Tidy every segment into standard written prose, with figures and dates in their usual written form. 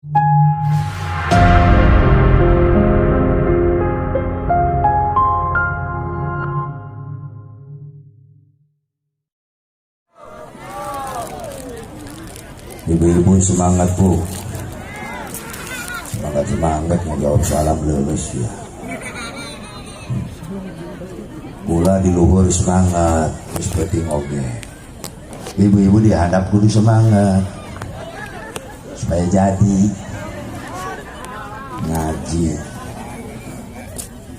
Ibu-ibu semangat, Bu. Semangat, semangat, mau jawab salam lulus ya. Kula di luhur semangat, terus penting oge. Ibu-ibu dihadap kudu semangat supaya jadi ngaji.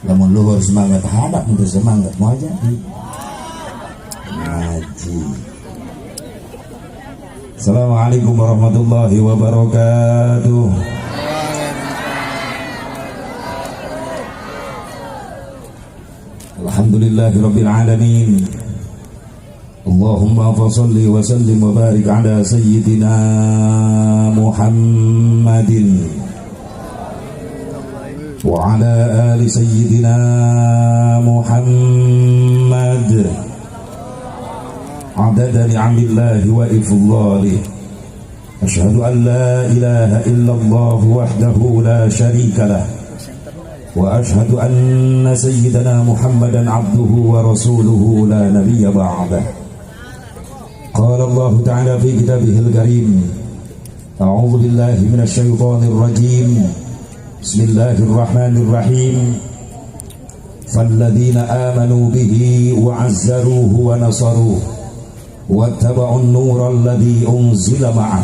Lamun luhur semangat, hadap untuk semangat mau jadi ngaji. Assalamualaikum warahmatullahi wabarakatuh. Alhamdulillahirabbil alamin. Allahumma fashalli wa sallim wa barik ala sayyidina Muhammadin wa ala ali sayyidina Muhammad. عدد نعم الله وإفضاله. أشهد أن لا إله إلا الله وحده لا شريك له، وأشهد أن سيدنا محمدا عبده ورسوله لا نبي بعده. قال الله تعالى في كتابه الكريم: أعوذ بالله من الشيطان الرجيم، بسم الله الرحمن الرحيم، فالذين آمنوا به وعزروه ونصروه واتبعوا النور الذي أنزل معه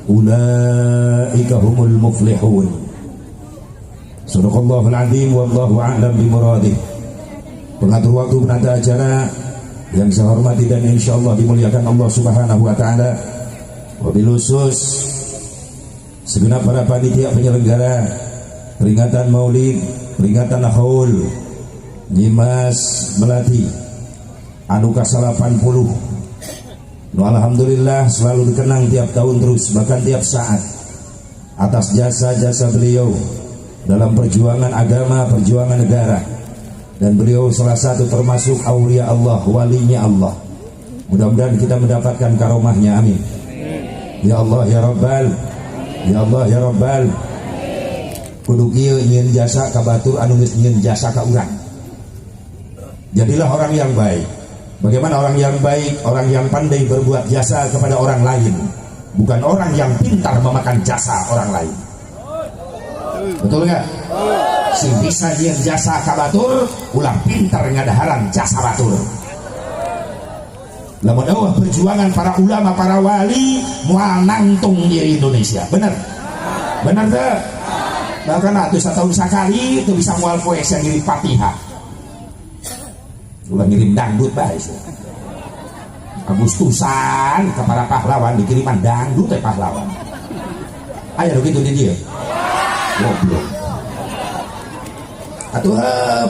أولئك هم المفلحون. صدق الله العظيم، والله أعلم بمراده. Pengatur waktu, penata acara yang saya hormati dan insya Allah dimuliakan Allah Subhanahu wa Ta'ala, wabil khusus segenap para panitia penyelenggara peringatan Maulid, peringatan Haul Nyimas Melati anu ka-80. Nu alhamdulillah selalu dikenang tiap tahun terus, bahkan tiap saat, atas jasa-jasa beliau dalam perjuangan agama, perjuangan negara. Dan beliau salah satu termasuk aulia Allah, walinya Allah. Mudah-mudahan kita mendapatkan karomahnya, amin. Ya Allah ya Rabbal, ya Allah ya Rabbal. Kudu kieu nyieun jasa ka batur anu geus nyieun jasa ka urang. Jadilah orang yang baik. Bagaimana orang yang baik? Orang yang pandai berbuat jasa kepada orang lain, bukan orang yang pintar memakan jasa orang lain. Betul nggak? Sing bisa nyieun jasa ka batur, ulah pintar ngadaharan jasa batur. Lamun euweuh perjuangan para ulama, para wali, moal nangtung di Indonesia. Bener? Bener teu? Bahkan atuh setahun sekali itu bisa moal poe yang ngirim Fatihah. Ulah ngirim dangdut bae sih. Agustusan ke para pahlawan dikiriman dangdut teh pahlawan. Aya begitu di dia. Goblok. Atuh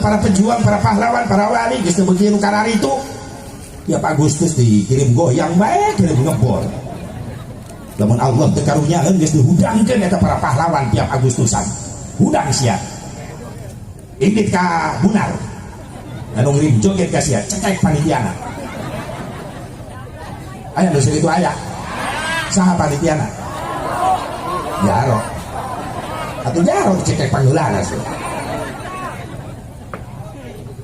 para pejuang, para pahlawan, para wali geus teu beuki nu itu. Tiap Agustus dikirim goyang bae, kirim ngebor. Lamun Allah teu karunyaeun geus dihudangkeun eta para pahlawan tiap Agustusan. Hudang sia. Indit ka Bunar. Anu ngirim joget ka sia, cekek panitiana. Aya nu itu aya. Saha panitiana? Jaro. Atuh jaro dicekek pangheulana sih.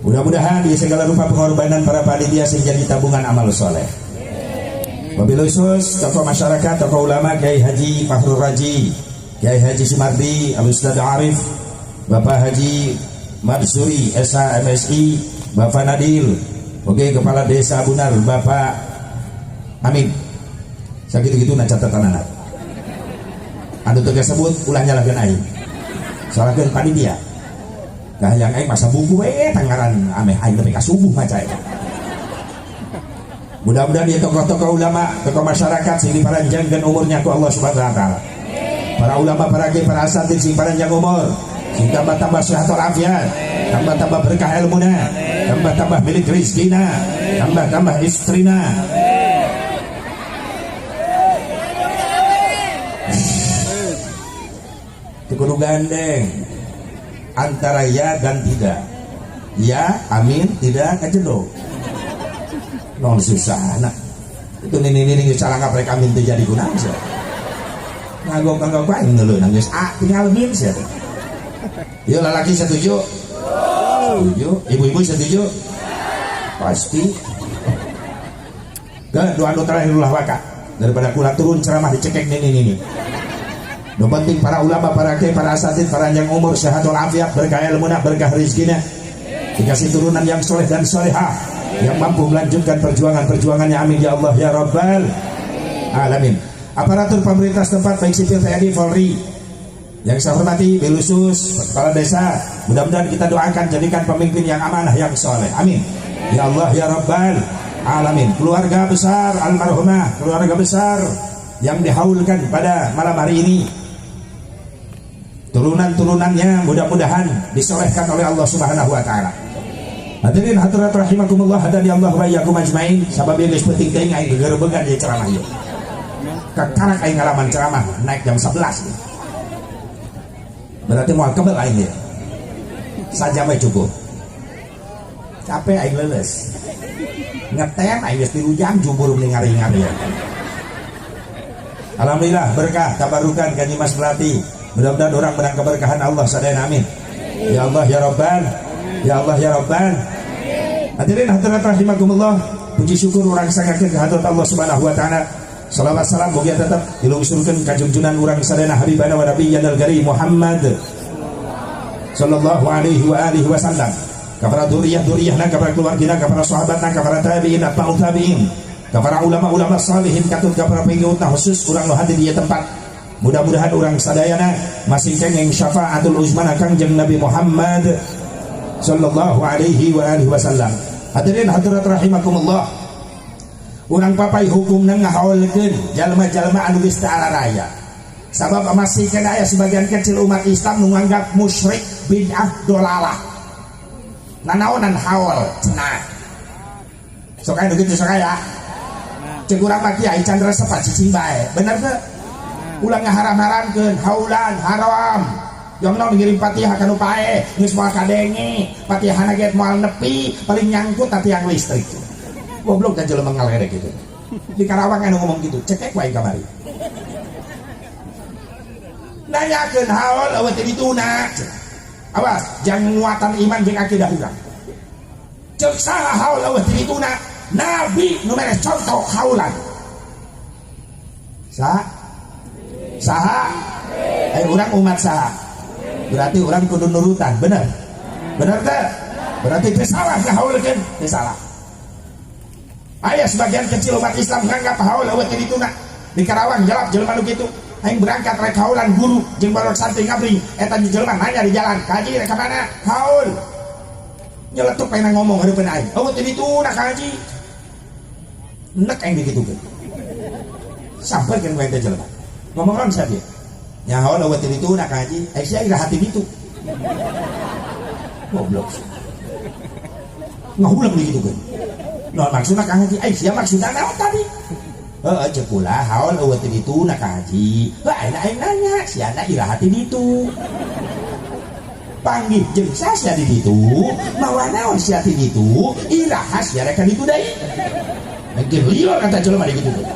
Mudah-mudahan di segala rupa pengorbanan para panitia sing jadi tabungan amal soleh. Wabil khusus tokoh masyarakat, tokoh ulama, Kiai Haji Fahrul Raji, Kiai Haji Sumardi, Al Ustaz Arif, Bapak Haji Mansuri SH MSI, Bapak Nadil, oke, Kepala Desa Bunar, Bapak Amin. Sakitu-gitu na catatan anak. Anu teu sebut ulah nyalahkeun aing. Salahkeun panitia. Nah, yang aing masa buku we tangaran ameh aing nepi ka subuh maca eta. Mudah-mudahan ya tokoh-tokoh ulama, tokoh masyarakat sing diparanjangkeun umurnya ku Allah Subhanahu wa Taala. Para ulama, para kiai, para asatid sing paranjang umur, sing tambah-tambah sehat walafiat, tambah-tambah berkah ilmuna, tambah-tambah milik rizkina, tambah-tambah istrina. Teu kudu gandeng antara ya dan tidak. Ya, amin, tidak kajedog. Non susah nah. Itu nini nini cara ngaprek amin terjadi kunaon sih. Ngagok-ngagok bae ngeuleuh geus A tinggal min sia teh. Yuk lalaki setuju? Setuju. Ibu-ibu setuju? Pasti. Gak doa nu terakhir ulah waka daripada kula turun ceramah dicekek nih nih nih. Nu penting para ulama, para kiai, para asatid, para yang umur sehat walafiat, berkah ilmuna, berkah rezekinya, dikasih turunan yang soleh dan solehah yang mampu melanjutkan perjuangan-perjuangannya, amin ya Allah ya Rabbal alamin. Aparatur pemerintah setempat baik sipil, TNI, Polri yang saya hormati, khusus kepala desa, mudah-mudahan kita doakan jadikan pemimpin yang amanah, yang soleh, amin ya Allah ya Rabbal alamin. Keluarga besar almarhumah, keluarga besar yang dihaulkan pada malam hari ini, turunan-turunannya mudah-mudahan disolehkan oleh Allah Subhanahu wa taala. Hadirin hadirat rahimakumullah, hadani Allah wa iyyakum ajmain. Sabab ieu geus penting teuing aing gegerbegan ieu ceramah ieu. Kakarak aing ngalaman ceramah naik jam 11 ieu. Berarti moal kebel aing ieu. Sajam we cukup. Capek aing leuleus. Ngetem aing geus 3 jam jubur mending ngaring-ngaring. Alhamdulillah berkah tabarukan ka Nyimas Melati. Mudah-mudahan orang menang keberkahan Allah sadayana, amin. Ya Allah ya Rabbal, ya Allah ya Rabbal. Hadirin hadirat rahimakumullah, puji syukur urang sanggakeun ka hadrat Allah Subhanahu wa taala. Salawat salam mugia tetap dilungsurkeun ka junjunan urang sadayana habibana wa nabiyyana al-karim Muhammad sallallahu alaihi wa alihi wasallam. Kepada dzurriyyah-dzurriyyahna, kepada keluargina, kepada sahabatna, kepada tabi'in, atba'ut tabi'in, kepada ulama-ulama salihin, katut kepada pengikutna, khusus urang nu hadir di tempat. Mudah-mudahan urang sadayana masih kenging syafaatul uzmana Kangjeng Nabi Muhammad sallallahu alaihi wa alihi wasallam. Hadirin hadirat rahimakumullah. Urang papai hukumna ngahaulkeun jalma-jalma anu geus teu raya. Sabab masih kena aya sebagian kecil umat Islam nu nganggap musyrik, bid'ah, dolalah. Nanaonan haul cenah. Sok aya nu kitu sok aya. Cek urang mah kiai can resep cicing bae. Bener teu? Ulah ngaharam-haramkeun haulan haram. Jong naon ngirim Fatihah ka nu paeh, geus moal kadenge. Fatihahna ge moal nepi, paling nyangkut ta tiang listrik. Goblok da jelema ngalerek gitu. Di Karawang anu ngomong gitu, cekek wae kamari. Nanyakeun haul eueuh teh dituna. Awas, jangan nguatan iman jeung akidah urang. Ceuk saha haul eueuh teh dituna? Nabi nu mere contoh haulan. Saha? Saha? Eh urang umat saha? Berarti urang kudu nurutan, bener? Bener teh? Berarti teu salah ngahaulkeun, teu salah. Aya sebagian kecil umat Islam nganggap haul eueuh teh dituna. Di Karawang jalap jelema nu kitu. Aing berangkat rek haulan guru jeung barudak santri ngabring, eta jelema nanya di jalan, "Kaji rek ka mana?" "Haul." Nyeletuk pengen ngomong hareupeun aing. "Eueuh teh dituna, Kaji." Nek aing digitukeun. Sampai kan ku eta jelema. Ngomong naon sia dia? Nyaho eueuh teh dituna, Kaji. Eh sia ira hati ditu. Goblok sih. Ngahuleng digitukeun. Nah maksudna Kang Haji, eh sia maksudna naon tadi? Heeh ceuk kula haul eueuh teh dituna Kang Haji. Heuh aing aing nanya, sia ira hati ditu. Panggih jeung sia di ditu, mawa naon sia ti ditu, iraha sia rek ka ditu deui. Mungkin lieur kata jelema digitukeun.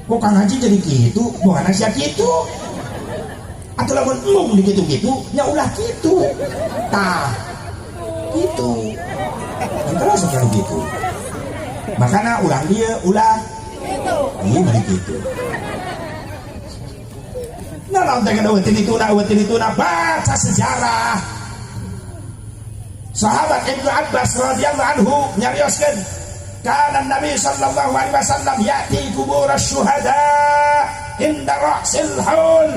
Kok Kang Haji jadi kitu? Bukan sia kitu. Atau lamun embung dikitu-kitu, nya ulah kitu. Tah, kitu. Terus kalau gitu. Makanya urang dia ulah iya mari kitu. Nah, naon teh eueuh ti dituna, eueuh ti dituna, baca sejarah. Sahabat Ibnu Abbas radhiyallahu anhu nyarioskeun, kana Nabi sallallahu alaihi wasallam ya'ti kubur syuhada inda ra'sil haul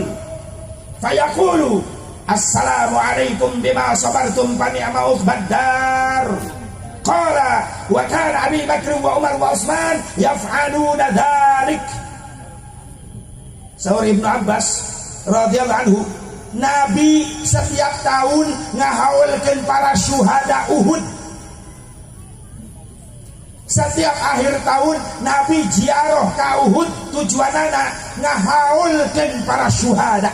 fayaqulu assalamu alaikum bima sabartum fa ni'ma uqbad dar. Qala wa kana Abi Bakr wa Umar wa Utsman yaf'aluna dzalik. Saur Ibnu Abbas radhiyallahu anhu, Nabi setiap tahun ngahaulkeun para syuhada Uhud. Setiap akhir tahun Nabi ziarah ka Uhud, tujuanana ngahaulkeun para syuhada.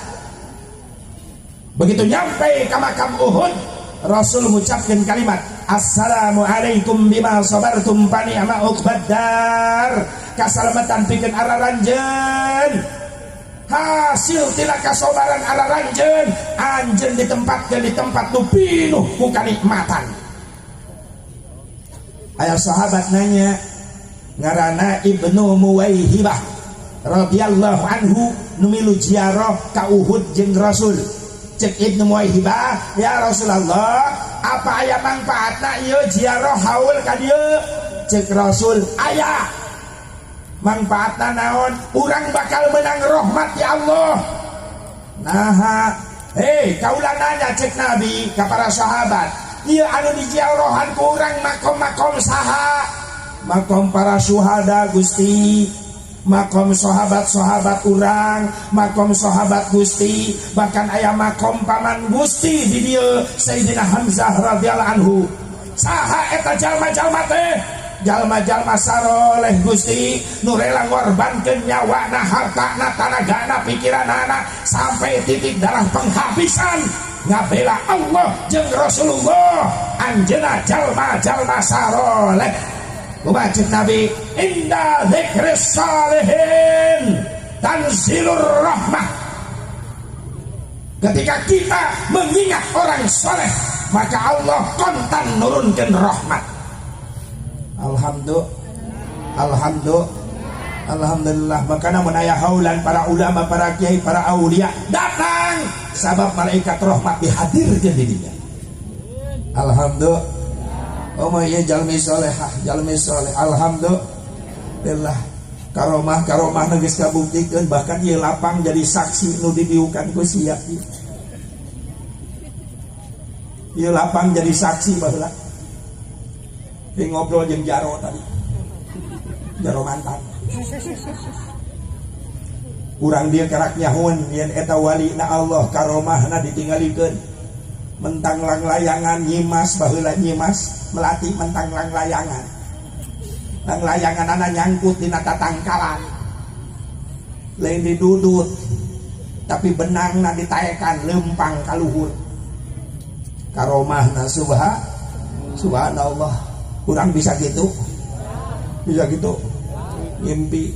Begitu nyampe ke makam Uhud, Rasul mengucapkan kalimat assalamualaikum bima sabartum fa ni'ma uqbad dar. Kasalamatan pikeun araranjeun. Hasil tina kasobaran aranjeun, anjeun ditempatkeun di tempat nu pinuh ku kanikmatan. Aya sahabat nanya, ngarana Ibnu Muwaihibah radhiyallahu anhu, nu milu ziarah ka Uhud jeung Rasul. Cek Ibnu Muwaihibah, "Ya Rasulullah, apa aya manfaatna ieu ziarah haul ka dieu?" Cek Rasul, "Aya." "Manfaatna naon?" "Urang bakal menang rahmat ya Allah." "Naha?" "Hei, kaula nanya," cek Nabi ka para sahabat, "ieu anu diziarahan ku urang makom-makom saha?" "Makom para syuhada, Gusti, makom sahabat-sahabat urang, makom sahabat Gusti, bahkan aya makom paman Gusti di dieu, Sayyidina Hamzah radhiyallahu anhu." "Saha eta jalma-jalma teh?" "Jalma-jalma saroleh, Gusti, nu rela ngorbankeun nyawana, hartana, tanagana, pikiranana sampai titik darah penghabisan ngabela Allah jeung Rasulullah. Anjeunna jalma-jalma saroleh." Kumaha cek Nabi? "Inda dzikris salihin tanzilur rahmah." Ketika kita mengingat orang soleh, maka Allah kontan nurunkan rahmat. Alhamdulillah, alhamdulillah, alhamdulillah. Maka namun aya haulan para ulama, para kiai, para aulia datang, sabab malaikat rahmat dihadirkan di dinya. Alhamdulillah. Oh iya, jalmi solehah, jalmi soleh. Alhamdulillah. Karomah karomah nu geus kabuktikeun, bahkan ieu lapang jadi saksi nu dibiukan ku sia. Ieu lapang jadi saksi baheula. Di ngobrol jeung Jaro tadi. Jaro mantan. Urang dia karak nyahoan yen eta wali na Allah, karomahna ditinggalikeun. Mentang langlayangan Nyimas baheula, Nyimas Melati mentang langlayangan. Langlayangan ana nyangkut dina tatangkalan. Lain didudut, tapi benangna ditaekan lempang kaluhur. Karomahna subhanallah. Kurang bisa gitu, bisa gitu mimpi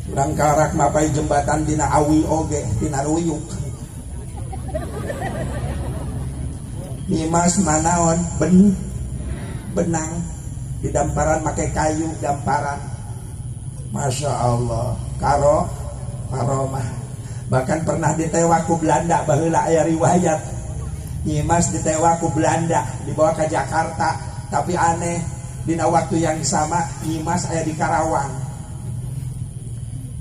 urang karak mapai jembatan dina awi oge dina ruyuk. Nyimas manaon benang di damparan make kayu damparan. Masya Allah, karomah. Bahkan pernah ditewak ku Belanda baheula, aya riwayat Nyimas ditewak ku Belanda, dibawa ke Jakarta, tapi aneh, dina waktu yang sama Nyimas aya di Karawang.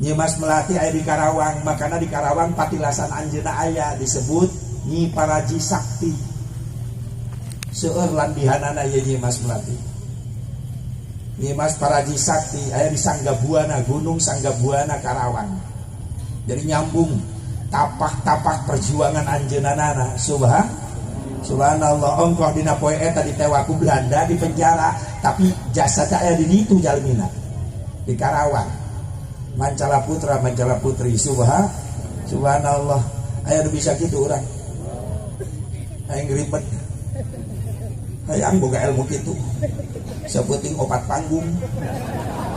Nyimas Melati aya di Karawang, makanya di Karawang patilasan anjeunna aya disebut Nyi Paraji Sakti. Seueur landihanana ieu Nyimas Melati. Nyimas Paraji Sakti aya di Sanggabuana, Gunung Sanggabuana Karawang. Jadi nyambung tapak-tapak perjuangan anjeunna. Subhanallah, ongkoh dina poe eta ditewak ku Belanda di penjara, tapi jasadna aya di ditu jalmina di Karawang. Mancala putra, mancala putri, subhanallah. Aya nu bisa kitu urang. Aing ribet. Hayang boga ilmu kitu. Sapenting opat panggung.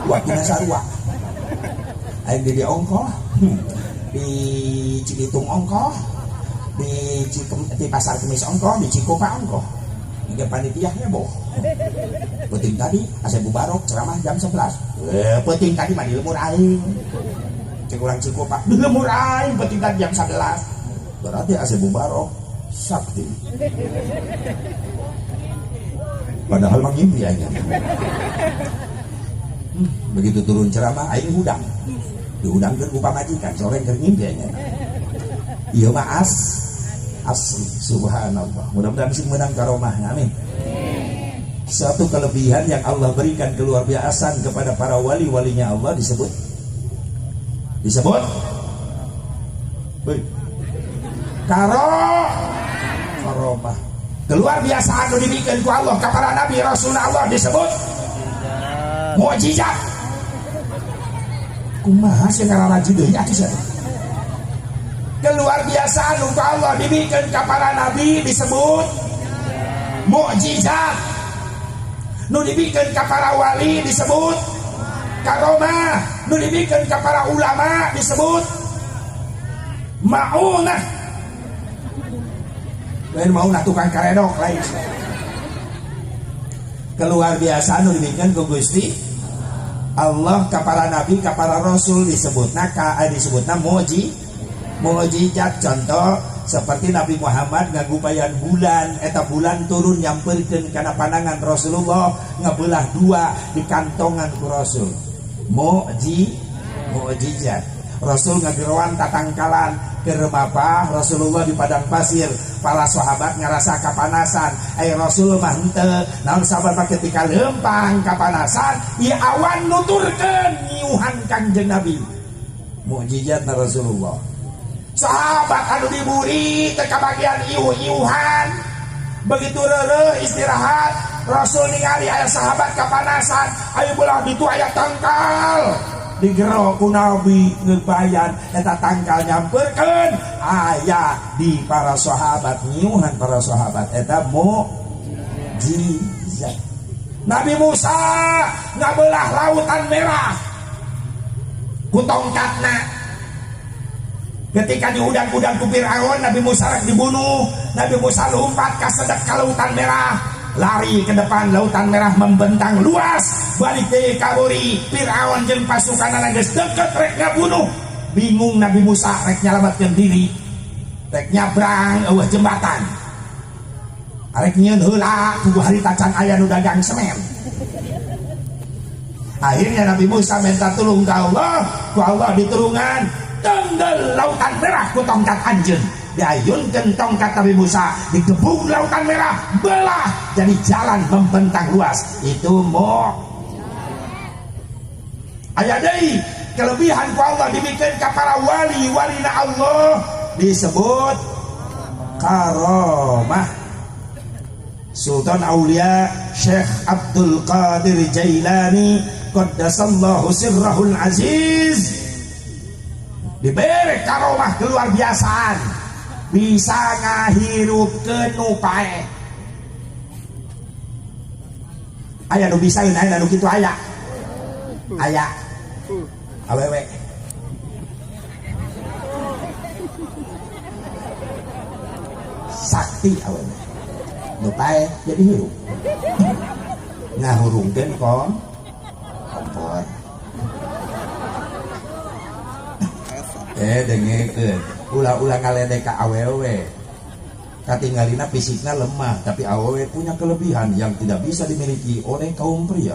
Waktuna sarua. Aing di dieu ongkoh, di Cibitung ongkoh, di Pasar Kemis ongkoh, di Cikopa ongkoh. Ini panitia heboh. Penting tadi Asep Mubarok ceramah jam 11. Penting tadi mah di lemur aing. Cek urang Cikopa, di lemur aing penting tadi jam 11. Berarti Asep Mubarok sakti. Padahal mah ngimpi aing. Begitu turun ceramah aing hudang. Dihudangkeun ku pamajikan sore keur ngimpi aing. Ieu mah asli, subhanallah. Mudah-mudahan sing menang karomahnya, amin. Suatu kelebihan yang Allah berikan keluar biasaan kepada para wali-walinya Allah disebut disebut karomah. Keluar biasaan nu dibikeun ku Allah ka para nabi rasul Allah disebut mukjizat. Kumaha sih ngararaji deui atuh sia? Keluar biasaan nu ku Allah dibikeun ka para nabi disebut mukjizat. Nu dibikeun ka para wali disebut karomah. nu dibikeun ka para ulama disebut maunah. Lain maunah tukang karedok lain. Keluar biasa nu dibikeun ku Gusti Allah ka para nabi ka para rasul disebutna ka disebutna mujizat. Contoh seperti Nabi Muhammad ngagupayan bulan, eta bulan turun nyamperkeun kana pandangan Rasulullah, ngebelah dua di kantongan ku Rasul. Mukjizat. Rasul ngageroan tatangkalan keur mapah Rasulullah di padang pasir, para sahabat ngarasa kapanasan. Ai Rasul mah henteu, naon sababna ketika lempang kapanasan, ieu awan nuturkeun nyiuhan Kangjeng Nabi. Mukjizatna Rasulullah. Sahabat anu diburi teu kabagian iuh-iuhan. Begitu reureuh istirahat, Rasul ningali aya sahabat kapanasan, ayo belah ditu aya tangkal. Digero ku Nabi ngeupayan eta tangkal nyamperkeun aya di para sahabat, nyiuhan para sahabat eta mukjizat. Nabi Musa ngabelah lautan merah ku tongkatna. Ketika diudang-udang ku Fir'aun, Nabi Musa rek dibunuh. Nabi Musa lompat ka sedek ka lautan merah, lari ke depan, lautan merah membentang luas, balik deui ka buri. Fir'aun jeung pasukanna geus deket rek ngabunuh. Bingung Nabi Musa rek nyalametkeun diri, rek nyabrang eueuh jembatan, arek nyieun heula tugu harita can aya nu dagang semen. Akhirnya Nabi Musa minta tulung ka Allah, ku Allah ditulungan, tenggel lautan merah ku tongkat anjeun. Diayunkeun tongkat Nabi Musa, digebuk lautan merah, belah jadi jalan membentang luas. Itu mo aya deui kelebihan ku Allah dibikeun ka para wali, walina Allah disebut karomah. Sultan Aulia Syekh Abdul Qadir Jailani qaddasallahu sirrahul aziz diberi karomah keluar biasaan, bisa ngahirupkeun nu paeh. Aya nu bisa, aya nu kitu aya. Aya awewe. Sakti awewe. Nu paeh jadi hirup. Ngahurungkeun kompor. Dengekeun. Ulah-ulah ngaledek ka awewe. Katinggalina fisikna lemah, tapi awewe punya kelebihan yang tidak bisa dimiliki oleh kaum pria.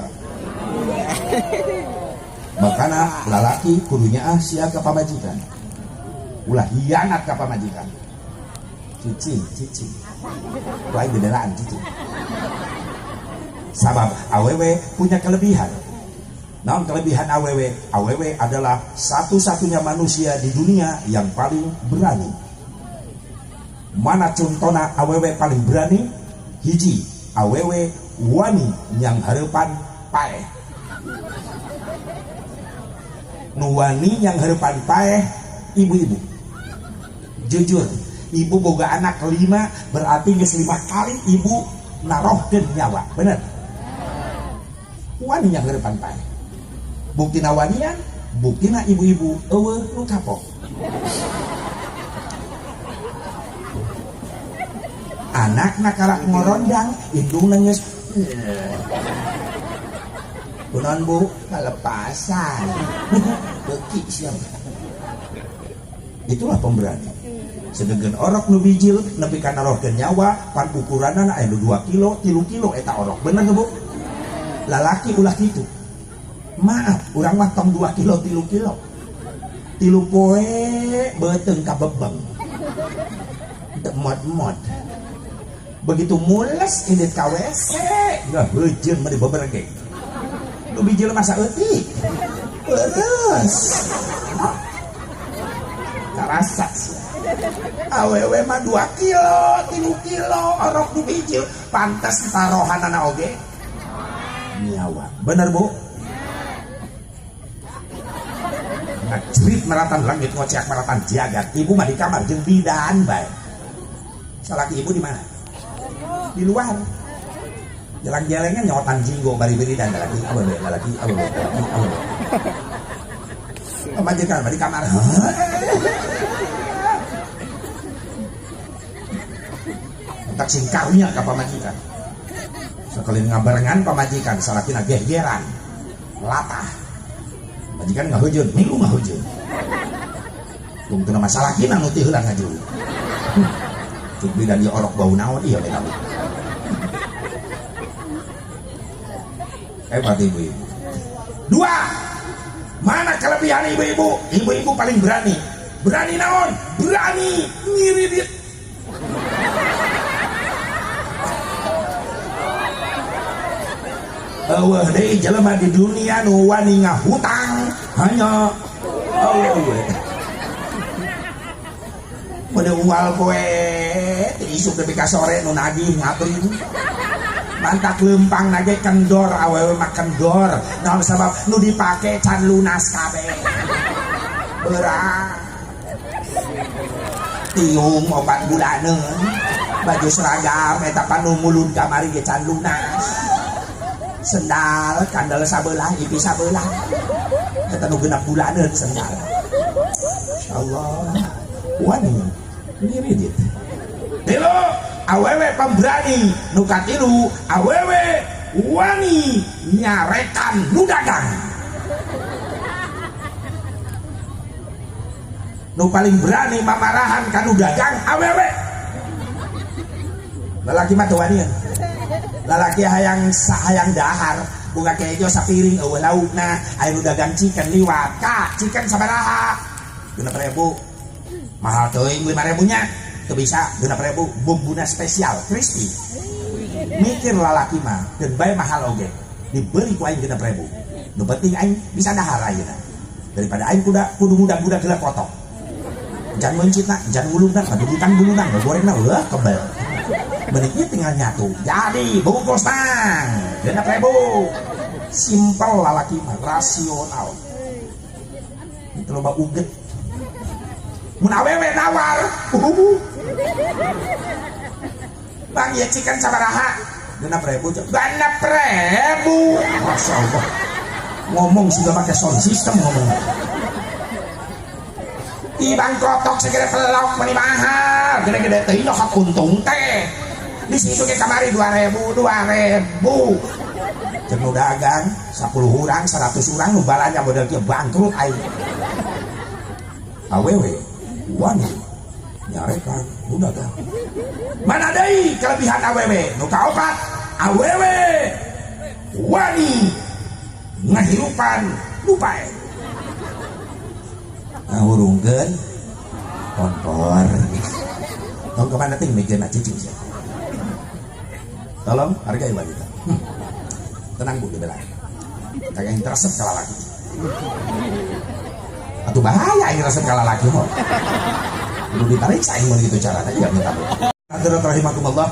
Makana lalaki kudunya ah sia ka pamajikan. Ulah hianat ka pamajikan. Cicing, cicing. Lain beneran cicing. Sabab awewe punya kelebihan. Naon kelebihan awewe? Awewe adalah satu-satunya manusia di dunia yang paling berani. Mana contona awewe paling berani? Hiji, awewe wani yang hareupan paeh. Nu wani yang hareupan paeh ibu-ibu. Jujur, ibu boga anak 5 berarti geus 5 kali ibu narohkeun nyawa, bener? Wani yang hareupan paeh. Buktina wanian, buktina ibu-ibu eueuh nu kapok. Anakna karak ngorondang, indungna geus kunaon bu, kalepasan. Beuki sia. Itulah pemberani. Sedengkeun orok nu bijil nepi ka narohkeun nyawa, pan ukuranana aya nu 2 kilo, 3 kilo eta orok. Bener teu bu? Lalaki ulah kitu. Maaf, urang mah tong 2 kilo, 3 kilo. 3 poe beuteung ka bebeng. Teu mod-mod. Begitu mules indit ka WC, geus heujeun mah dibeberge. Nu bijil mah saeutik. Peres. Karasa sia. Awewe mah 2 kilo, 3 kilo orok nu bijil, pantes tarohanana oge nyawa. Bener bu? Ngajerit maratan langit, ngoceak maratan jagat. Ibu mah di kamar jeung bidan bae. Salaki ibu di mana? Di luar. Jalan-jalannya nyotan jinggo bari biridan lalaki awewe lalaki awewe lalaki awewe. Pamajikan mah di kamar. Entak sing karunya ka pamajikan. Sakali ngabarengan pamajikan salakina gegeran. Latah. Pamajikan ngahujeun, milu ngahujeun. Tungtuna mah salakina nu teu heula ngajul. Cuk bidan ieu orok bau naon ieu eta. Hebat ibu-ibu. Dua. Mana kelebihan ibu-ibu? Ibu-ibu paling berani. Berani naon? Berani ngiridit. Eueuh deui jelema di dunia nu wani ngahutang hanya eueuh. Meureun unggal poe teu isuk nepi ka sore nu nagih ngabring. Mantak lempang nage kendor awewe mah kendor. Naon sabab nu dipake can lunas kabeh. Berat. Tiung 4 bulaneun. Baju seragam eta pan nu mulun kamari ge can lunas. Sendal kandel sabelah ipi sabelah. Eta nu genep bulaneun sendal. Insyaallah wani ngiridit. Tilu awewe pemberani, nu katilu awewe wani nyarekan nu dagang. Nu paling berani mamarahan ka nu dagang awewe. Lalaki mah teu wanian. Lalaki hayang hayang dahar, buka kejo sapiring eueuh laukna, aya nu dagang chicken liwat. Ka chicken sabaraha? 6.000. Mahal teuing 5.000 nya. Teu bisa 6.000, bumbuna spesial, crispy. Mikir lalaki mah, keun bae mahal oge. Dibeli ku aing 6.000. Nu penting aing bisa dahar ayeuna. Daripada aing kudu muda-muda geula kotok. Jangan meuncitna, jangan ngulungna, ngadudutan buluna, ngagorengna, wah kebel. Mending ieu tinggal nyatu. Jadi bungkus tang 6.000. Simpel lalaki mah, rasional. Itu loba uget. Mun awewe nawar. Bang ieu chicken sabaraha? 6.000. 6.000. Masya Allah. Ngomong sudah pakai sound system ngomong. Ibang kotok segede pelok meni mahal. Gede-gede teh hak untung teh. Di situ ke kamari 2.000, 2.000. Jeung nu dagang 10 urang, 100 urang nu balanja model kieu bangkrut aing. Awewe wani nyarekan nu dagang. Mana deui kelebihan awewe? Nu kaopat, awewe wani ngahirupan nu pae. Ngahurungkeun kompor. Tong kemana ting mikirna cicing sia. Tolong hargai wanita. Tenang bu, dibela. Kayak yang teresep kalah laki. Atau bahaya yang resep kalah laki mah. Kudu diperiksa yang begitu caranya juga minta bu. Hadirat rahimakumullah.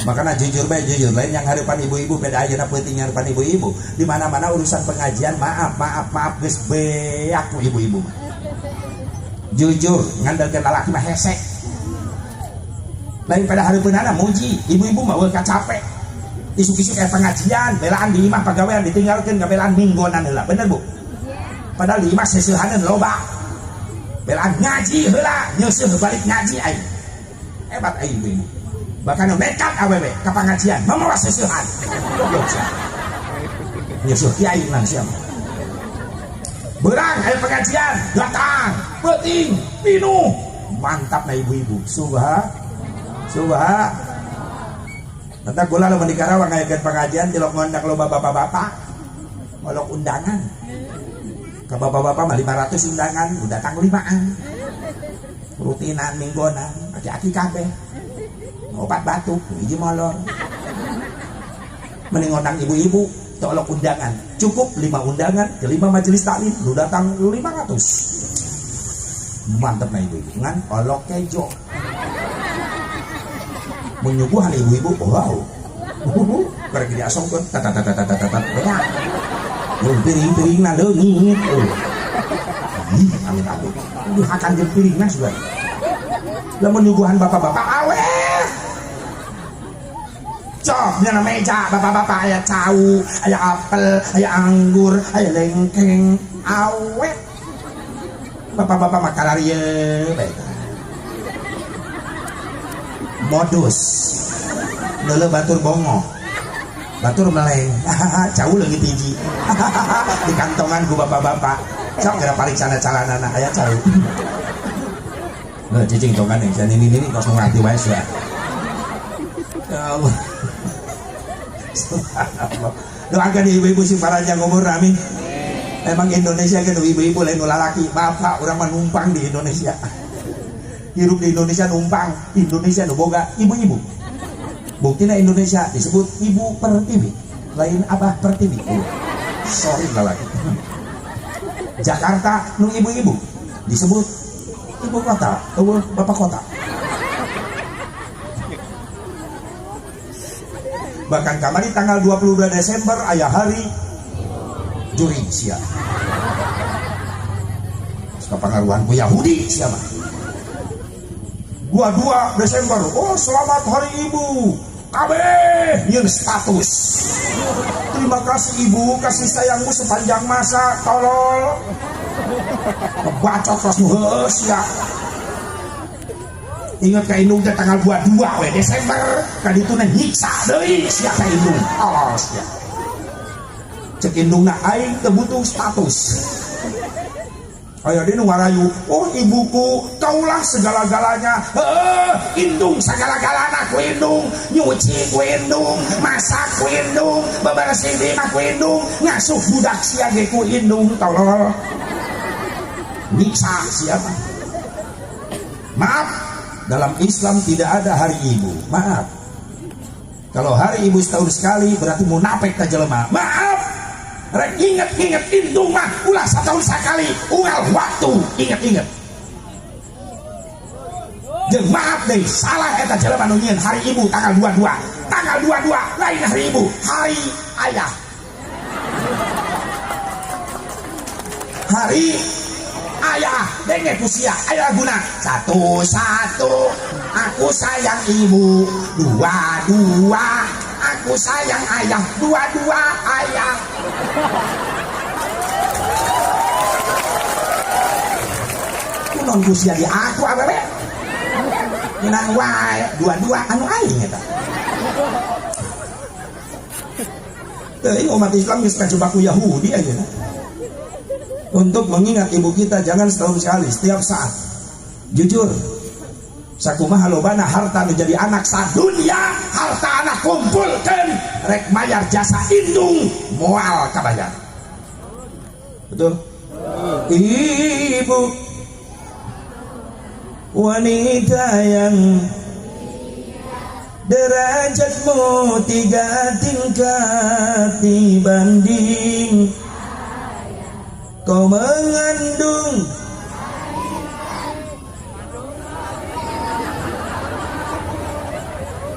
Makanya jujur bae jujur lain yang harapan ibu-ibu beda aja penting harapan ibu-ibu. Di mana-mana urusan pengajian maaf maaf maaf geus beak ku ibu-ibu mah. Jujur ngandalkeun lalaki mah hese. Lain pada hareupeunana muji, ibu-ibu mah eueuh capek. Isuk-isuk kayak pengajian, belaan di imah pagawean ditinggalkeun ngabelaan minggonan heula. Bener Bu? Padahal di imah seseuhaneun loba. Belaan ngaji heula, nyeuseuh balik ngaji aing. Hebat aing ibu-ibu. Bahkan nekat awewe ka pengajian, mamawa seseuhan. Goblok sia. Nyeuseuh kiai nang sia. Berang aya pengajian, datang, penting, pinuh. Mantap na ibu-ibu. Subha subha. Tentang kula lamun di Karawang ngayakeun pengajian tilok ngondang loba bapak-bapak. Ngolok undangan. Ka bapak-bapak mah 500 undangan, udah datang 5an. Rutinan minggonan, aki-aki kabeh. Opat batuk, hiji molor. Mending ngondang ibu-ibu, tolok undangan. Cukup 5 undangan ke 5 majelis taklim, lu datang 500. Mantep na ibu-ibu. Ngan olok kejo. Menyuguhan ibu-ibu, wow. Karek diasongkeun, tat tat tat tat tat. Banyak. Jeung piring-piringna leungit. Ih, amit amit. Dihakan jeung piringna sudah. Lamun nyuguhan bapak-bapak aweh. Cok, nyana meja bapak-bapak aya cau, aya apel, aya anggur, aya lengkeng, awet. Bapak-bapak mah kararieu bae. Modus. Leuleuh batur bongo. Batur meleng. Cau leungit hiji. Di kantongan ku bapak-bapak. Sok geura pariksana calanana aya cau. Nah, cicing tongan yang saya ini kos ngerti wae ya. Ya Allah. Subhanallah. Doakan ibu-ibu sing paranjang umur, amin. Emang Indonesia kan ibu-ibu lain lalaki, bapak urang mah numpang di Indonesia. Hirup di Indonesia numpang, Indonesia nu boga ibu-ibu. Buktina Indonesia disebut Ibu Pertiwi, lain Abah Pertiwi. Sorry lalaki. Jakarta nu ibu-ibu disebut ibu kota, eueuh bapak kota. Bahkan kamari tanggal 22 Desember aya hari juri sia. Kapangaruhan ku Yahudi sia mah. 22 Desember, oh selamat hari Ibu. Kabeh nyeun status. Terima kasih Ibu, kasih sayangmu sepanjang masa, tolol. Ngebacot terus nu heueuh sia. Ingat ka indung teh tanggal 22 we Desember, ka dituna nyiksa deui sia ka indung. Tolol sia. Cek indungna aing teu butuh status. Aya deui nu ngarayu, oh ibuku, kaulah segala-galanya. Heueuh, indung sagala-galana ku indung, nyuci ku indung, masak ku indung, bebersih di imah ku indung, ngasuh budak sia ge ku indung, tolol. Nyiksa siapa? Maaf, dalam Islam tidak ada hari ibu. Maaf. Kalau hari ibu setahun sekali berarti munafik ta jelema. Maaf. Rek inget-inget indung mah ulah setahun sekali, unggal waktu inget-inget. Jeung maaf deh, salah eta jelema nu nyieun hari ibu tanggal 22. Tanggal 22 lain hari ibu, hari ayah. Hari ayah, denge ku sia, aya laguna. Satu satu, aku sayang ibu. Dua dua, aku sayang ayah. Dua dua ayah. Kunon ku sia di aku awewe. Menang wae, dua dua anu aing eta. Teuing umat Islam geus kajebak ku Yahudi ayeuna. Untuk mengingat ibu kita jangan setahun sekali, setiap saat. Jujur, sakumaha lobana harta menjadi anak sadunia, harta anak kumpulkan, rek mayar jasa indung, moal kabayar. Betul? Ibu wanita yang derajatmu 3 tingkat dibanding kau mengandung.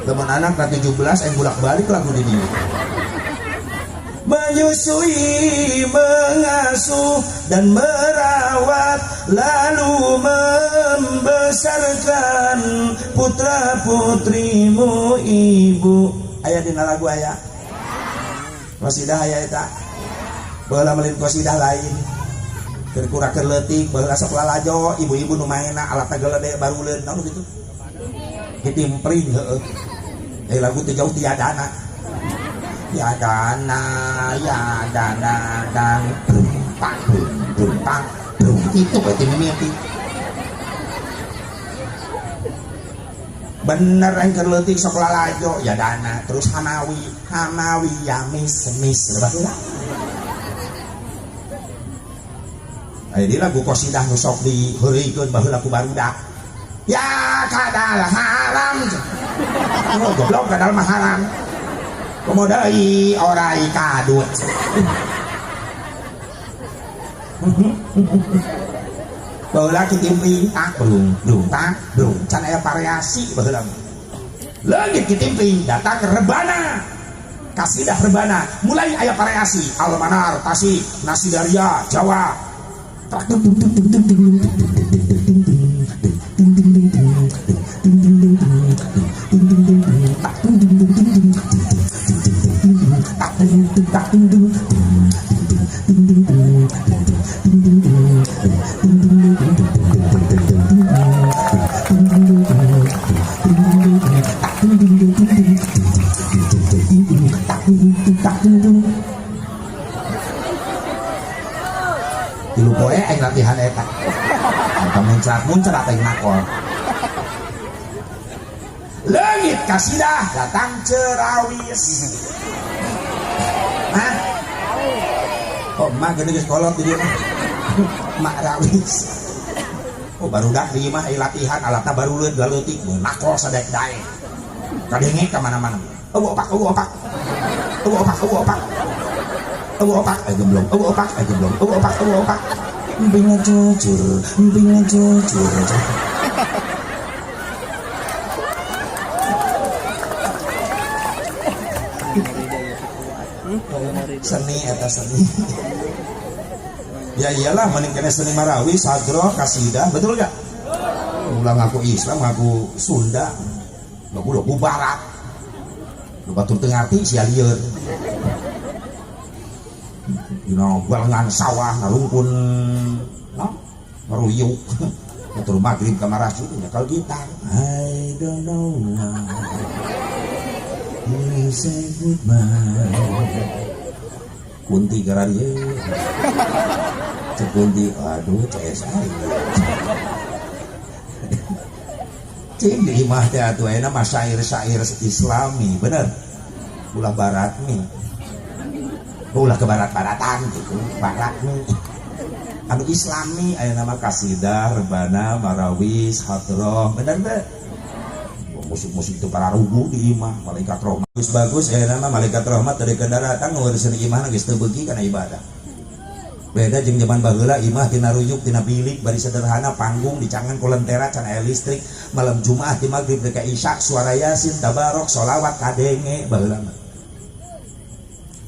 Teman anak lah 17 yang bolak-balik lagu di dia. Menyusui, mengasuh dan merawat, lalu membesarkan putra putrimu ibu. Aya dina lagu aya. Qasidah aya eta. Baheula melin qasidah lain. Keur kurang keur leutik, baheula sok lalajo, ibu-ibu nu maenna alat geledek baruleun, naon kitu? Kitimpring heueuh. Lagu teh jauh tiadana. Ya dana, ya dana dan tak tak itu berarti mimiti. Bener yang keur leutik sok lalajo ya dana, terus hamawi, hamawi ya mis mis baheula. Aya di lagu qasidah nu sok diheureuikeun baheula ku barudak. Ya kadal haram. Oh, goblok kadal mah haram. Komo deui orai kadut. Baheula kitimpling tak brung brung tak brung can aya variasi baheula. Leungit kitimpling datang rebana. Kasidah rebana mulai aya variasi Almanar, Tasik, Nasidaria, Jawa. Muncrat muncrat aing nakol. Leungit kasidah datang cerawis. Hah? Oh, mak geuning geus kolot di dieu mah. Mak rawis. Oh, barudak di imah latihan alatna baruleut galeutik nakol sadek-daek. Kadenge ka mana-mana. Eueuh opak, eueuh opak. Eueuh opak, eueuh opak. Eueuh opak, eh gemblong. Eueuh opak, eh gemblong. Eueuh opak, eueuh opak. Emping jujur, emping jujur. Seni eta seni. Ya iyalah mending kena seni marawi, sadro, kasidah, betul gak? Ulah ngaku Islam, ngaku Sunda, ngaku barat. Lu batur teu ngarti sia lieur. Dina balengan sawah ngarumpun no ngaruyuk. Batur maghrib ka marasjid nyekel gitar. I don't know why you say goodbye. Kunti gara ieu. Cek kunti, aduh CS aing. Cing di imah teh atuh ayeuna mah syair-syair Islami, bener. Ulah barat nih. Ulah ke barat-baratan gitu, barat nih. Anu Islami ayeuna mah kasidah, rebana, marawis, hadroh, bener teh. Musik-musik itu para rugu di imah, malaikat rahmat. Bagus-bagus ayeuna mah malaikat rahmat dari kendaraan ngurusin imah geus teu beuki kana ibadah. Beda jeung zaman baheula imah tina ruyuk tina bilik bari sederhana panggung dicangan ku lentera can aya listrik malam Jumat di maghrib ka Isya suara Yasin tabarok sholawat kadenge baheula mah.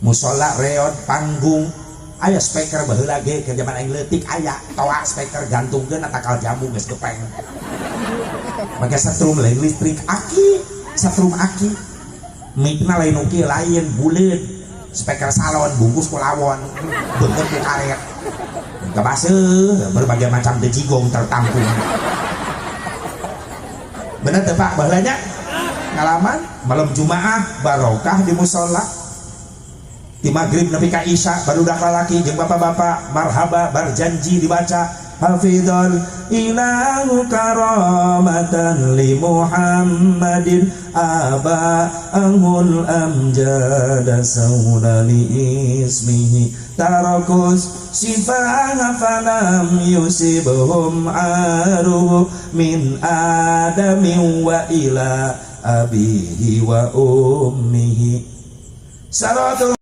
Musola reot panggung aya speaker baheula ge ke zaman aing leutik aya toa speaker gantungkeun takal jambu geus gepeng. Make setrum lain listrik aki, setrum aki. Mikna lain uki lain buleud. Speaker salon bungkus ku lawon, beungeut ku karet. Kabaseuh berbagai macam dejigong tertampung. Bener teu Pak baheula nya? Ngalaman malam Jumaah barokah di musola. Di maghrib nepi ka Isya barudak lalaki jeung bapak-bapak marhaba barjanji dibaca hafidhal ilahu karamatan li Muhammadin aba angul amjada sauna li ismihi tarakus sifaha falam yusibhum aruhu min adamin wa ila abihi wa ummihi salatu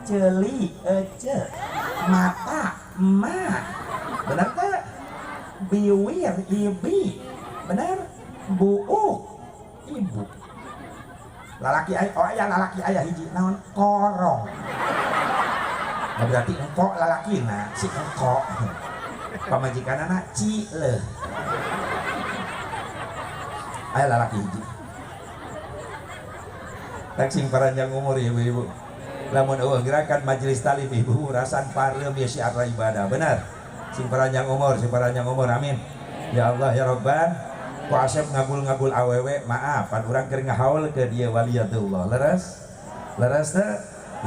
celi ece mata ma benar tak biwir ibi benar buuk ibu lalaki ayah oh ayah lalaki ayah hiji naon korong nah berarti engkok lalaki nah si engkok pamajikan anak cile ayah lalaki hiji tak sing paranjang umur ibu-ibu lamun eueuh gerakan majelis talim ibu rasan pareum ya syiar ibadah benar sing paranjang umur amin ya Allah ya Rabban ku asep ngagul-ngagul awewe maaf pan urang keur ngahaul ke dia waliyatullah leres leres teh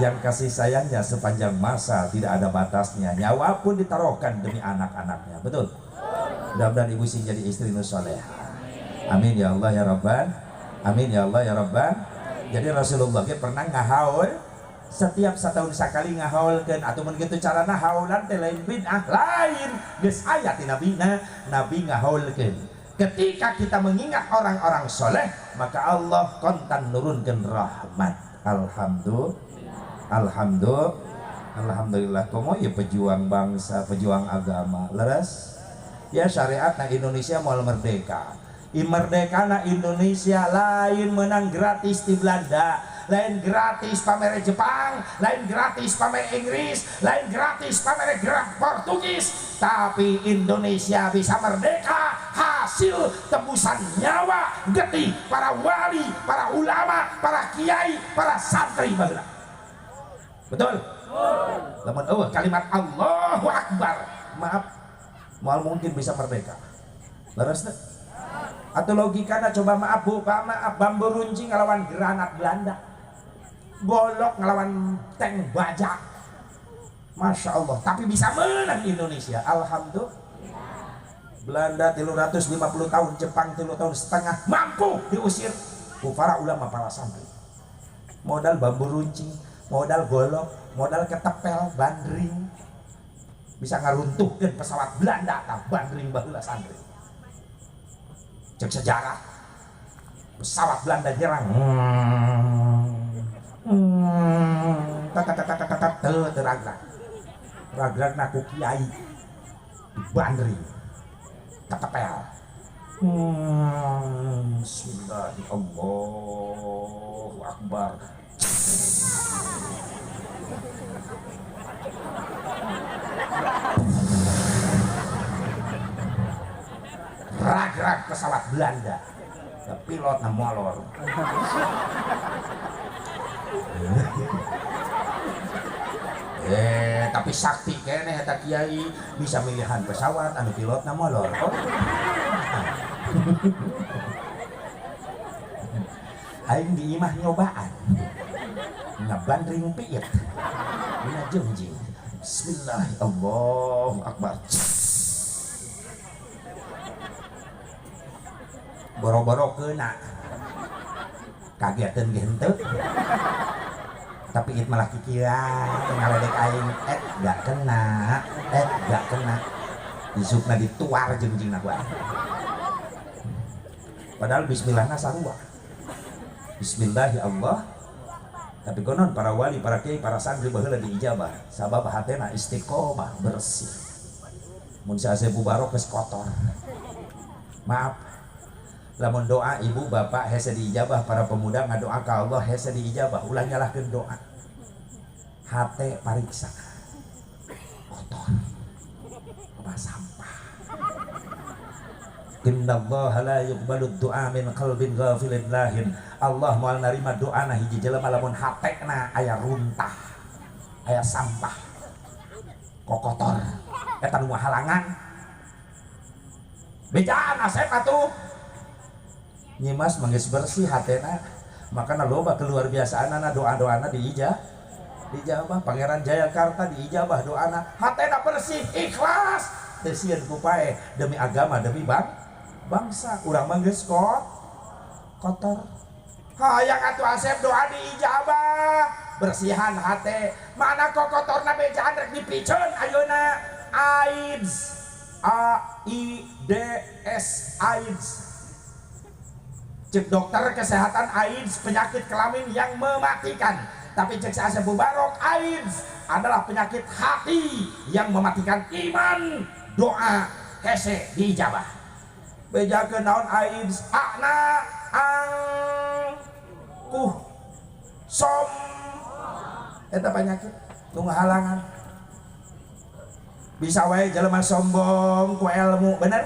yang kasih sayangnya sepanjang masa tidak ada batasnya nyawa pun ditaruhkan demi anak-anaknya betul mudah-mudahan ibu sing jadi istri nu salehah amin ya Allah ya Rabban amin ya Allah ya Rabban. Jadi Rasulullah ge pernah ngahaul setiap setahun sekali ngahaulkeun atau mun kitu carana haulan teh lain bid'ah lain geus aya ti nabina nabi ngahaulkeun ketika kita mengingat orang-orang soleh maka Allah kontan nurunkeun rahmat. Alhamdulillah alhamdulillah alhamdulillah komo ya pejuang bangsa pejuang agama leres ya syariat na Indonesia moal merdeka merdeka na Indonesia lain menang gratis di Belanda lain gratis pamere Jepang, lain gratis pamere Inggris, lain gratis pamere Portugis, tapi Indonesia bisa merdeka hasil tebusan nyawa getih para wali, para ulama, para kiai, para santri baheula. Betul? Lamun eueuh kalimat Allahu Akbar, maaf, moal mungkin bisa merdeka. Leres teu? Atau logikana coba maaf Bu, Pak maaf bambu runcing ngelawan granat Belanda. Golok ngelawan tank baja. Masya Allah, tapi bisa menang Indonesia. Alhamdulillah. Belanda 350 tahun, Jepang 3,5 tahun mampu diusir ku para ulama, para santri. Modal bambu runcing, modal golok, modal ketepel, bandring, bisa ngaruntuhkeun pesawat Belanda tah bandring baheula santri. Cek sejarah, pesawat Belanda nyerang, teu ragrag, ragragna ku kiai dibandring, ketepel. Bismillahirrahmanirrahim, Allahu Akbar. Rag-rag pesawat Belanda, pilot molor. Tapi sakti keneh eta kiai bisa milihan pesawat anu pilotna molor. Oh. Aing di imah nyobaan ngabandring piit dina jengjing. Bismillah, Allahu Akbar. Boro-boro kena kagetan ge henteu, tapi it malah kikiran ngaledek aing, gak kena, gak kena, isukna dituar jengjingna ku aing. Padahal bismillahna sarua, bismillahirrahmanirrahim. Tapi konon para wali, para kiai, para santri baheula diijabah sabab hatena istiqomah bersih. Mun saasep barok geus kotor. Maaf, lamun doa ibu bapak hese diijabah, para pemuda ngadoa ka Allah hese diijabah, ulah nyalahkeun doa. Hate pariksa kotor, loba sampah. Innallaha la yuqbalu du'a min qalbin ghafilin lahin. Allah moal narima doana hiji jelema lamun hatena aya runtah, aya sampah, kokotor, eta nu halangan. Bejaan asep atuh. Nyimas manggeus bersih hatena, makana loba keluar biasaanana doa-doana diijabah. Pangeran Jayakarta diijabah doana, hatena bersih, ikhlas, teu sieun ku paeh demi agama, demi bangsa. Urang mah geus kotor. Hayang atuh asep doa diijabah, bersihan hate. Mana kok kotorna bejaan rek dipiceun ayeuna. AIDS, A I D S, AIDS. Cek dokter kesehatan AIDS penyakit kelamin yang mematikan. Tapi cek Asep Mubarok, AIDS adalah penyakit hati yang mematikan iman. Doa hese diijabah. Bejakeun naon AIDS? Akna angkuh som, eta penyakit nu ngahalangan. Bisa wae jelema sombong ku ilmu, bener?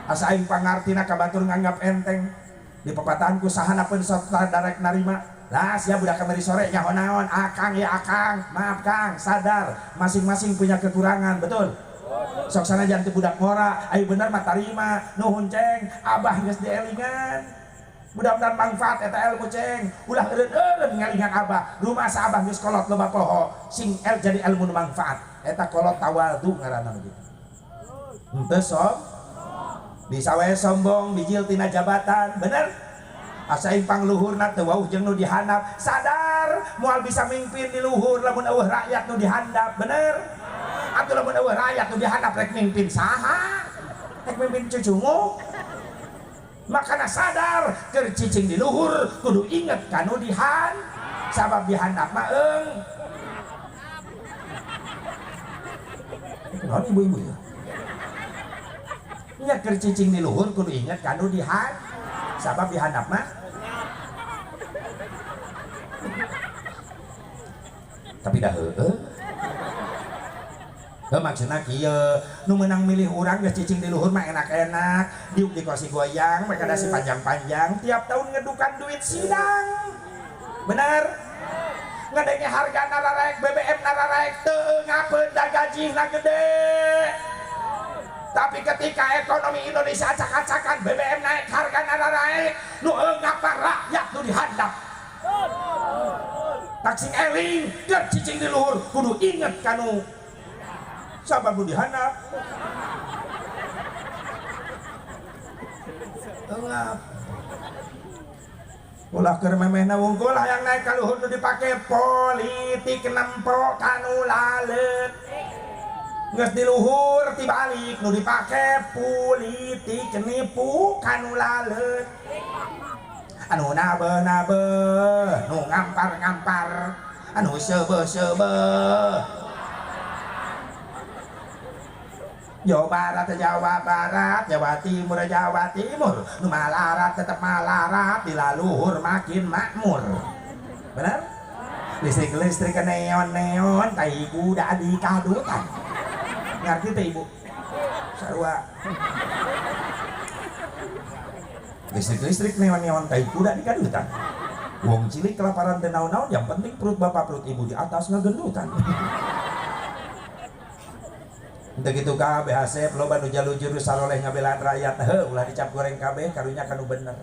Asa aing pangartina ka batur nganggap enteng. Di pepatahan ku sahana pun sok darek narima. Lah sia budak kamari sore nyaho naon? Akang ya akang, maaf kang, sadar masing-masing punya kekurangan, betul? Sok sanajan teu budak ngora, ayo bener mah tarima, nuhun ceng, abah geus dielingan. Mudah-mudahan manfaat eta ilmu ceng, ulah eureun-eureun ngalingan abah. Rumah sa abah geus kolot loba poho, sing el jadi ilmu nu manfaat. Eta kolot tawadu ngaranna kitu. Henteu sok bisa wae sombong bijil tina jabatan, bener? Asa aing pangluhurna teu wauh jeung nu dihandap, sadar moal bisa mimpin di luhur lamun eueuh rakyat nu dihandap, bener? Atuh lamun eueuh rakyat nu dihandap rek mimpin saha? Rek mimpin cucungu? Makana sadar keur cicing di luhur kudu inget ka nu dihan, sabab dihandap mah eung. Naon ibu-ibu ya? Nya keur cicing di luhur kudu inget ka nu dihan, sabab dihandap mah. Tapi dah heueuh. Heuh maksudna kieu, nu meunang milih urang geus cicing di luhur mah enak-enak, diuk di kursi goyang, mereka dasi panjang-panjang, tiap tahun ngedukan duit sidang. Bener? Ngedenge harga nararaek, BBM nararaek, teu ngapeun da gajihna gede. Tapi ketika ekonomi Indonesia acak-acakan, BBM naik, harga nararaek, nu ngapa rakyat nu dihandap. Taksing eling, keur cicing di luhur, kudu inget kanu sabab nu dihandap. Eungap. Ulah keur memehna wungkul hayang naik ka luhur nu dipake politik nempo kanu laleut. Geus di luhur tibalik nu dipake politik nipu kanu laleut. Anu nabe-nabe nu ngampar-ngampar, anu seubeuh-seubeuh. Jawa Barat, Jawa Barat, Jawa Timur, Jawa Timur, nu malarat tetep malarat, di laluhur makin makmur. Bener? Listrik-listrik neon-neon, tai kuda di kadutan. Ngerti teh ibu? Sarua. Listrik-listrik neon-neon, tai kuda di kadutan. Wong cilik kelaparan teu naon-naon, yang penting perut bapak perut ibu di atas ngegendutan. Untuk itu kabeh asep loba nu jalujur saroleh ngabelaan rakyat, heuh ulah dicap goreng kabeh karunya kanu bener.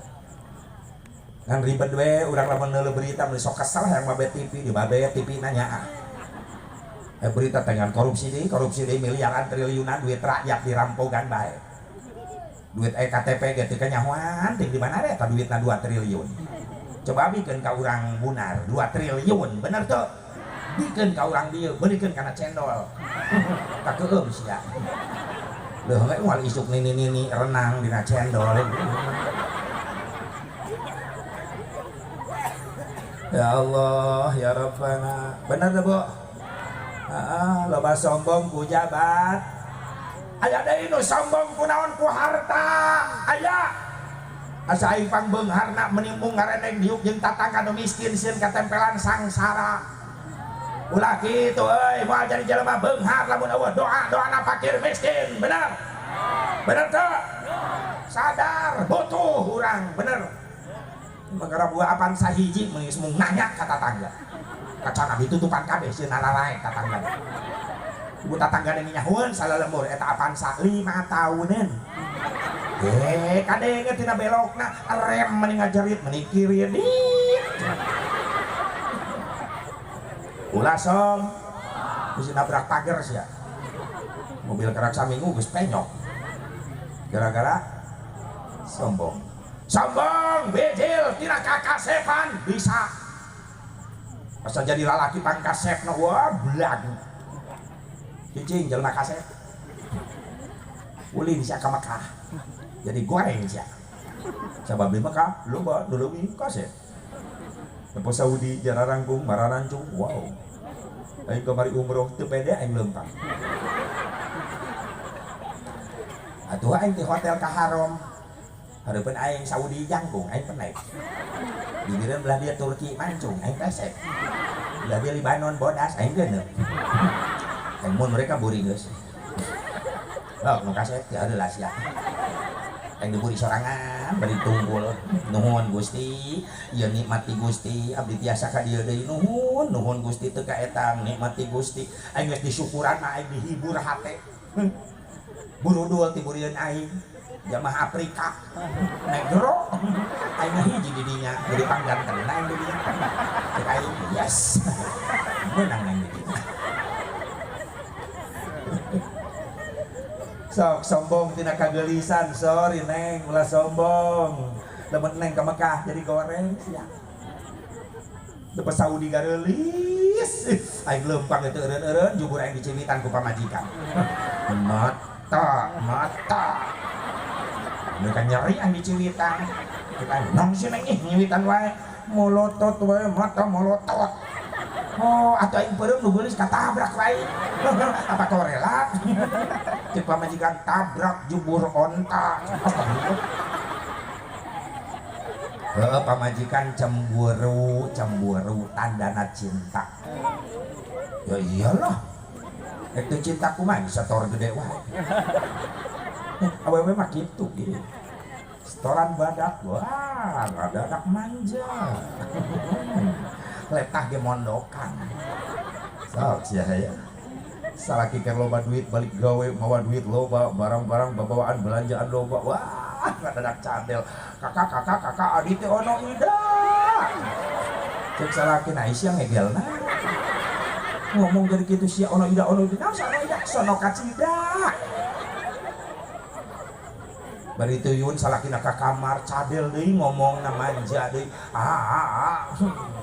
Ngan ribet we urang lamun neuleuh berita meuni sok kesel hayang mabe TV di mabe TV nanya. Berita dengan korupsi deui miliaran triliunan duit rakyat dirampogan bae. Duit EKTP ge teu kanyahoan ting di mana eta duitna 2 triliun. Coba bikeun ka urang Bunar 2 triliun, bener teu? Bikeun ka urang dieu, beulikeun kana cendol. Kakeum sia. Leuh we moal isuk nini-nini renang dina cendol. Ya Allah, ya Rabbana. Bener teu, Bu? Heeh, loba sombong ku jabat. Aya deui nu sombong ku naon ku harta. Aya. Asa aing pangbeungharna menimbung ngareneng diuk jeung tatangga nu miskin sieun katempelan sangsara. Ulah kitu euy, moal jadi jelema beunghar lamun eueuh doa-doana fakir miskin, bener? Bener teu? Sadar butuh urang, bener. Mangga buah apan sahiji meuni mung nanya ka tatangga. Kacana ditutupan kabeh sieun nalalae tatangga. Ibu tatangga deui nyahueun salalembur eta apan sa 5 tauneun. Kadenge tina belokna rem meni ngajerit meni kiri dit. Ulah som geus nabrak pagar sia. Mobil kerak saminggu geus penyok. Gara-gara sombong. Sombong bijil tina kakasepan bisa. Asa jadi lalaki pangkasepna wah blag. Cicing jelema kasep. Ulin sia ka Mekah. Jadi goreng sia. Sabab di Mekah loba nu leuwih kasep. Lepas Saudi jararangkung mararancung, wow. Aing kamari umroh teu pede aing leumpang. Atuh aing di hotel ka Haram. Hareupeun aing Saudi jangkung, aing penek. Dibireun belah dia Turki mancung, aing pesek. Belah dia Libanon bodas, aing geuneuh. Aing mun mereka buri geus. Oh, nu kasep teh heula sia. Aing diburi sorangan bari tunggul. Nuhun Gusti, ieu nikmati Gusti, abdi tiasa ka dieu deui nuhun, nuhun Gusti teu kaetang nikmati Gusti. Aing geus disyukuran mah aing dihibur hate. Burudul tiburieun aing. Jamaah Afrika, negro, aing hiji di dinya, jadi panggantengna aing di dinya. Cek aing yes. Meunang aing di dinya. Sok sombong tina kagelisan, sorry neng, ulah sombong. Lamun neng ka Mekah jadi goreng sia. Lepas Saudi gareulis, aing leumpang teu eureun-eureun jubur aing diciwitan ku pamajikan. Mata, mata. Mereka nyeri aing diciwitan. Kita nong si neng ih nyiwitan wae, molotot wae, mata molotot. Oh, atau aing peureum nu geulis katabrak wae. Apa korela? Cek pamajikan tabrak jubur onta. Heeh, pamajikan cemburu, cemburu tandana cinta. Ya iyalah. Itu cintaku mah setor gede wae. Awewe mah kitu gitu. Setoran badak, wah, badak manja. Letah ge mondokan. Sok sia ya. Salaki keur loba duit balik gawe mawa duit loba, barang-barang babawaan belanjaan loba. Wah, ngadadak cadel. Kakak kakak kakak adi teh ono ida. Cek salaki na sia ngegelna. Ngomong jadi kitu sia ono ida ono ida, naon sono ida sono kacida. Bari teu salakina ka kamar cadel deui ngomongna manja deui.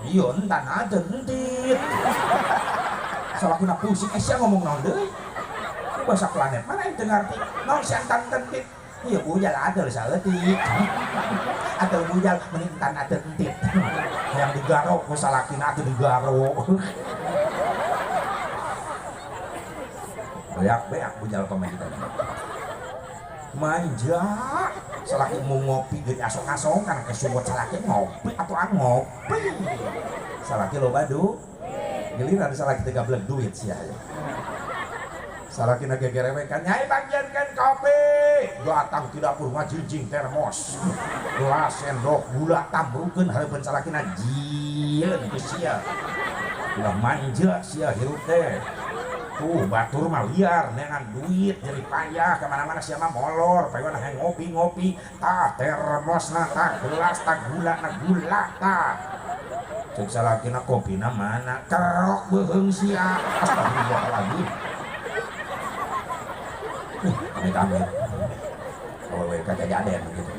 Ieu entan aja entit. Salakina pusing, sia ngomong naon deui? Bahasa planet mana yang teu ngarti? Naon sia entan entit? Ieu bujal ateul saeutik. Ateul bujal meni entan ateul entit. Hayang digarok ku salakina atuh digarok. Beak-beak bujal pamajikan. Manja salaki mau ngopi geuning asong-asong kana ke sumut salaki ngopi atuh ngopi. Salaki loba du giliran salaki teu gablek duit sia. Salaki na gegerewekan nyai bagiankeun kopi. Datang ti dapur ngajinjing termos. Gelas sendok gula tambrukeun hareupeun salakina jieun ku sia. Ulah manja sia hirup teh. Tuh batur mah liar neangan duit jadi payah kemana-mana sia mah molor payeuna hayang ngopi-ngopi tah termosna tah gelas tah gula na gula tah cek salakina kopina mana kerok beuheung sia astagfirullahaladzim. Amit-amit awewe kajajaden gitu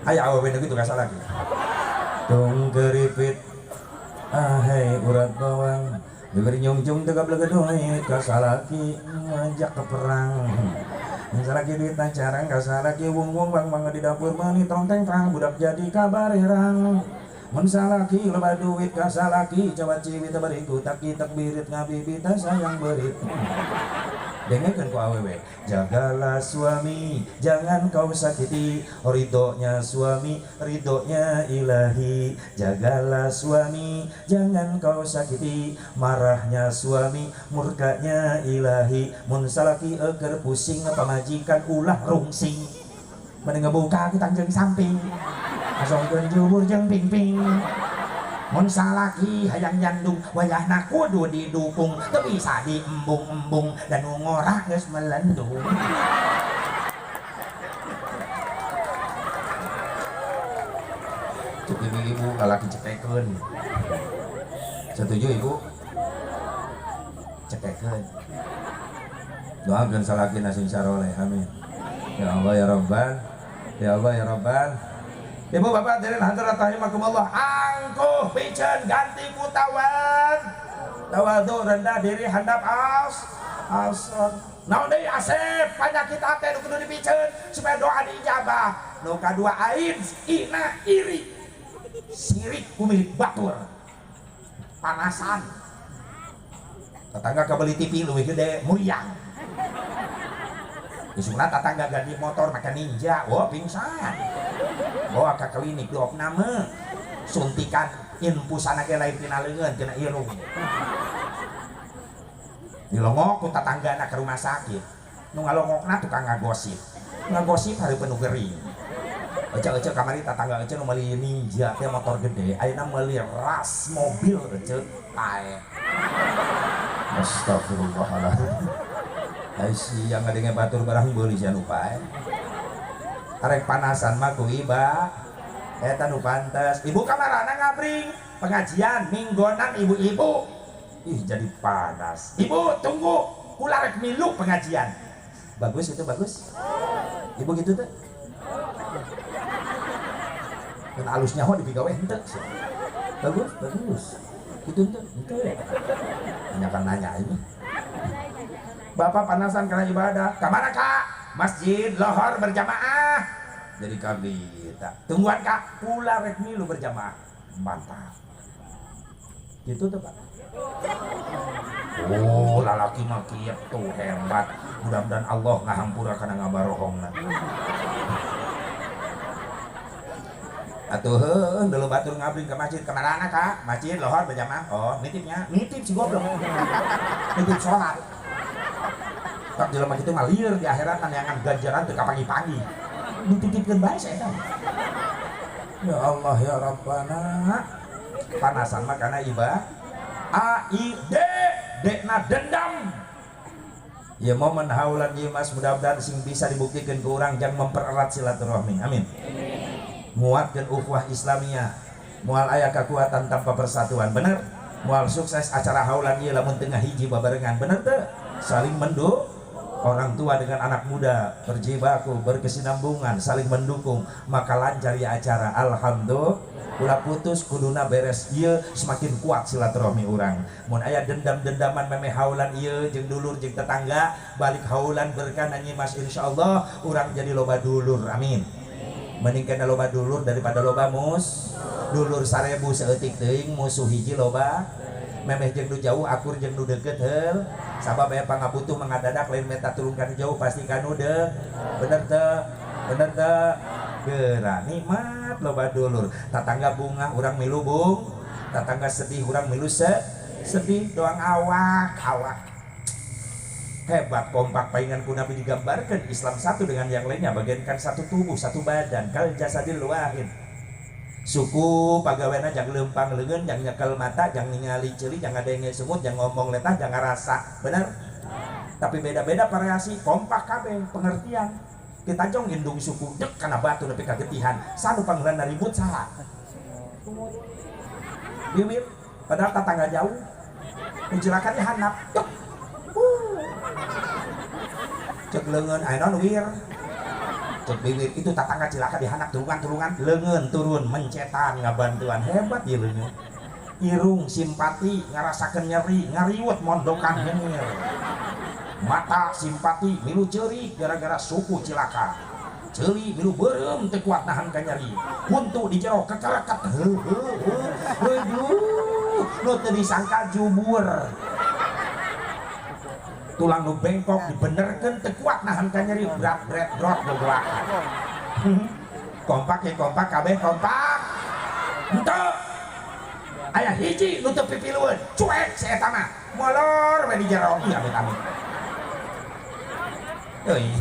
aya awewe nu kitu ka salaki tong keripit ahai urat bawang diberi nyungcung tegap legedoy kasalaki ngajak ke perang salaki duit carang kasalaki wung-wung bang bang di dapur meni tong teng tang budak jadi kabar herang mun salaki loba duit kasalaki coba ciwit beriku tak kitak birit ngabibita sayang berit. Dengarkan ku awewe, jagalah suami, jangan kau sakiti, ridhonya suami, ridhonya ilahi. Jagalah suami, jangan kau sakiti, marahnya suami, murkanya ilahi. Mun salaki eker pusing, pamajikan ulah rungsing. Mending ngebuka kita jeung samping, asongkeun jubur jeung pingping. Mun salaki hayang nyandung wayahna kudu didukung teu bisa diembung-embung dan nu ngora geus melendung. Cek ibu-ibu lalaki cekekeun. Setuju ibu? Cekekeun. Doakeun salakina sing saroleh amin. Ya Allah ya Rabbal, ya Allah ya Rabbal. Ibu bapak hadirin hadirat rahimakumullah, angkuh piceun ganti ku tawad. Tawadhu rendah diri handap as asal. Naon deui asep panyakit ate nu kudu dipiceun supaya doa diijabah. Nu kadua AIDS, ina iri. Sirik ku milik batur. Panasan. Tetangga kabeli TV leuwih gede muriang. Isukna tetangga ganti motor make Ninja, wah pingsan. Bawa ke klinik diopname, suntikan infusan ge lain tina leungeun tina irung. Dilongok ku tetanggana ke rumah sakit. Nu ngalongokna tukang ngagosip. Ngagosip hareupeun nu gering. Ece-ece kamari tetangga ece nu meuli Ninja teh motor gede, ayeuna meuli ras mobil ece pae. Astagfirullahaladzim. Ai sia ngadenge batur barang beuli sia nu pae. Arek panasan mah ku iba eta nu pantes. Ibu kamarana ngabring pengajian minggonan ibu-ibu. Ih jadi panas. Ibu tunggu kula rek milu pengajian. Bagus itu bagus. Ibu gitu teh. Kan alusnya ho dipigawe henteu. Bagus, bagus. Gitu henteu, henteu. Banyakan nanya ini. Bapak panasan karena ibadah. Kamana kak? Masjid lohor berjamaah. Jadi kabita. Tungguan kak, kula rek milu berjamaah. Mantap. Gitu tuh pak. Oh, lalaki mah kieu hebat. Mudah-mudahan Allah ngahampura kana ngabarohongna. Atuh heuh dulu batur ngabring ke masjid kamarana kak? Masjid lohor berjamaah. Oh, nitipnya, nitip si goblok. Nitip sholat. Tak jelema kitu mah lieur di akhirat neangan ganjaran teu kapangi-pangi. Dititipkeun bae saya eta. Ya Allah ya Rabbana. Panasan mah kana iba A I D D na dendam. Ya momen haulan ieu mas mudah-mudahan sing bisa dibuktikan ke urang jang mempererat silaturahmi. Amin. Nguatkeun ukhuwah Islamiyah. Moal aya kakuatan tanpa persatuan. Bener? Moal sukses acara haulan ieu lamun teu ngahiji babarengan. Bener teu? Saling mendukung. Orang tua dengan anak muda berjibaku, berkesinambungan, saling mendukung, maka lancar ya acara. Alhamdulillah. Ulah putus kuduna beres ieu, semakin kuat silaturahmi urang. Mun aya dendam-dendaman memeh haulan ieu jeung dulur jeung tetangga, balik haulan berkah nyimas insyaallah urang jadi loba dulur. Amin. Mending kana loba dulur daripada loba mus. Dulur 1000 saeutik teuing, musuh hiji loba. Memeh jeung nu jauh akur jeung nu deukeut heul. Sabab aya pangabutuh mangadadak lain minta tulung ka nu jauh pasti ka nu deuk. Bener teu? Bener teu? Geura nikmat loba dulur. Tatangga bungah urang milu bung, tatangga sedih urang milu sedih doang awak awak. Hebat kompak paingan ku Nabi digambarkan Islam satu dengan yang lainnya bagaikan satu tubuh satu badan kal jasadil wahid. Suku pagawena jangan lempang leungeun, jangan nyekel mata, jangan ningali ceuli, jangan ngadenge sungut, jangan ngomong letah, jangan ngarasa. Bener? Tapi beda-beda variasi, kompak kabeh pengertian. Kita jong indung suku dek kana batu nepi ka getihan. Sanu panggeulana ribut saha? Biwir, padahal tetangga jauh. Menjelakannya hanap. Dek. Cek leungeun aya naon wir? Cek biwir itu tatangga cilaka dihanak tulungan-tulungan leungeun turun mencetan ngabantuan hebat ieu leungeun. Irung simpati ngarasakeun nyeri ngariwet mondokan hengir. Mata simpati milu ceurik gara-gara suku cilaka. Ceuli milu beureum teu kuat nahan ka nyeri. Huntu di jero kekereket heuh heuh heuh. Nu teu disangka jubur. Tulang nu bengkok dibenerkeun teu kuat nahan ka nyeri berat bret brot gogolakan. Kompak ya kompak kabeh kompak. Henteu. Aya hiji nu teu pipilueun, cuek si eta mah. Molor we di jero ieu amit amit. Euy.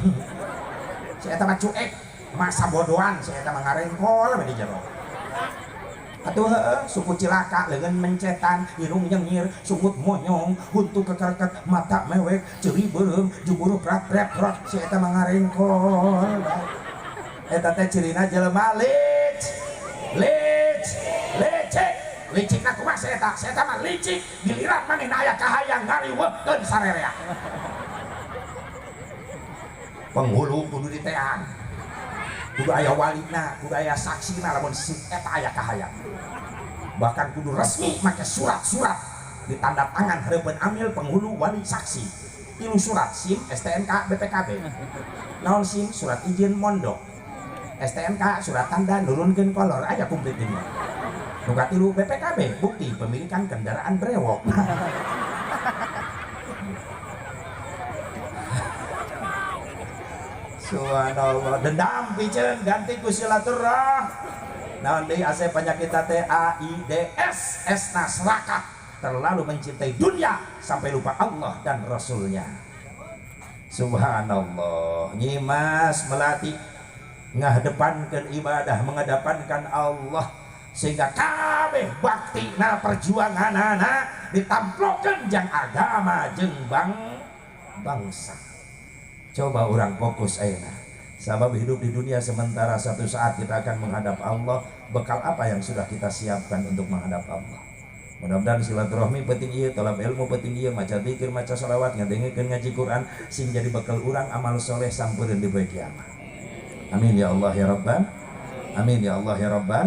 Si eta mah cuek, masa bodohan si eta mah ngarengkol we di jero. Atuh heueuh suku cilaka leungeun mencetan, irung nyengir, sungut monyong, huntu kekereket, mata mewek, ceuri beureum, juburu prat pret prot, si eta mah ngarengkol. Eta teh cirina jelema licik. Licikna kumaha si eta? Si eta mah licik, giliran manehna aya kahayang ngariweukeun sarerea. Penghulu kudu diteang. Kudu aya walina, kudu aya saksina lamun si eta aya kahayang. Bahkan kudu resmi make surat-surat ditanda tangan hareupeun amil penghulu wali saksi. Tilu surat SIM, STNK, BPKB. Naon SIM? Surat izin mondok. STNK surat tanda nurunkeun kolor aya komplit ini. Nu katilu BPKB, bukti pemilikan kendaraan brewok. Subhanallah, dendam piceun ganti ku silaturahmi. Naon deui ase penyakit teh AIDS, S na serakah, terlalu mencintai dunia sampai lupa Allah dan Rasulnya. Subhanallah, nyimas melati ngadepankeun ibadah, mengedepankan Allah sehingga kabeh baktina perjuanganana ditamplokeun jang agama jeung bangsa. Coba orang fokus ayeuna. Sabab hidup di dunia sementara, satu saat kita akan menghadap Allah. Bekal apa yang sudah kita siapkan untuk menghadap Allah? Mudah-mudahan silaturahmi penting ieu, tolab ilmu penting ieu, maca zikir, maca sholawat, ngadengekeun ngaji Quran sing jadi bekal urang amal soleh sampeureuh di poe kiamat. Amin ya Allah ya Rabbal. Amin ya Allah ya Rabbal.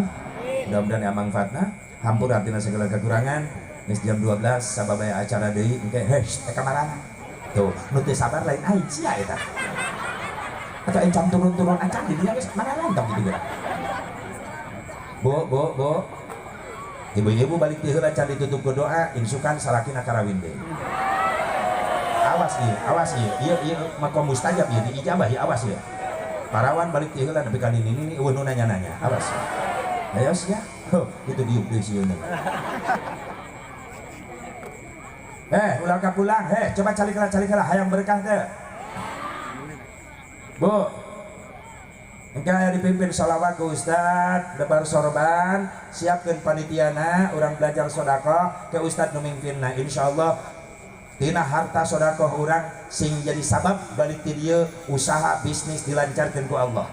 Mudah-mudahan ya manfaatna. Hampura tina segala kekurangan. Geus jam 12 sabab aya acara deui engke heuh teh kamarana. Tuh, nu teu sabar lain aing sia eta. Atau encam turun-turun acan di dia geus mana lantang gitu geura. Bu, bu, bu. Ibu-ibu balik ti heula can ditutup ku doa, insukan salakina karawin deui. Awas ieu, awas ieu. Ieu ieu makom mustajab ieu diijabah ieu awas ieu. Parawan balik ti heula nepi ka nini-nini eueuh nu nanya-nanya. Awas. Ayo sia. Huh, itu diuk deui sieun. Ulah ka pulang. Coba calik lah hayang berkah teh. Bu. Engke aya dipimpin sholawat ku ustad, lebar sorban, siapkeun panitiana urang belajar sedekah ke ustad nu mimpinna. Insyaallah tina harta sedekah urang sing jadi sabab balik ti dieu usaha bisnis dilancarkeun ku Allah.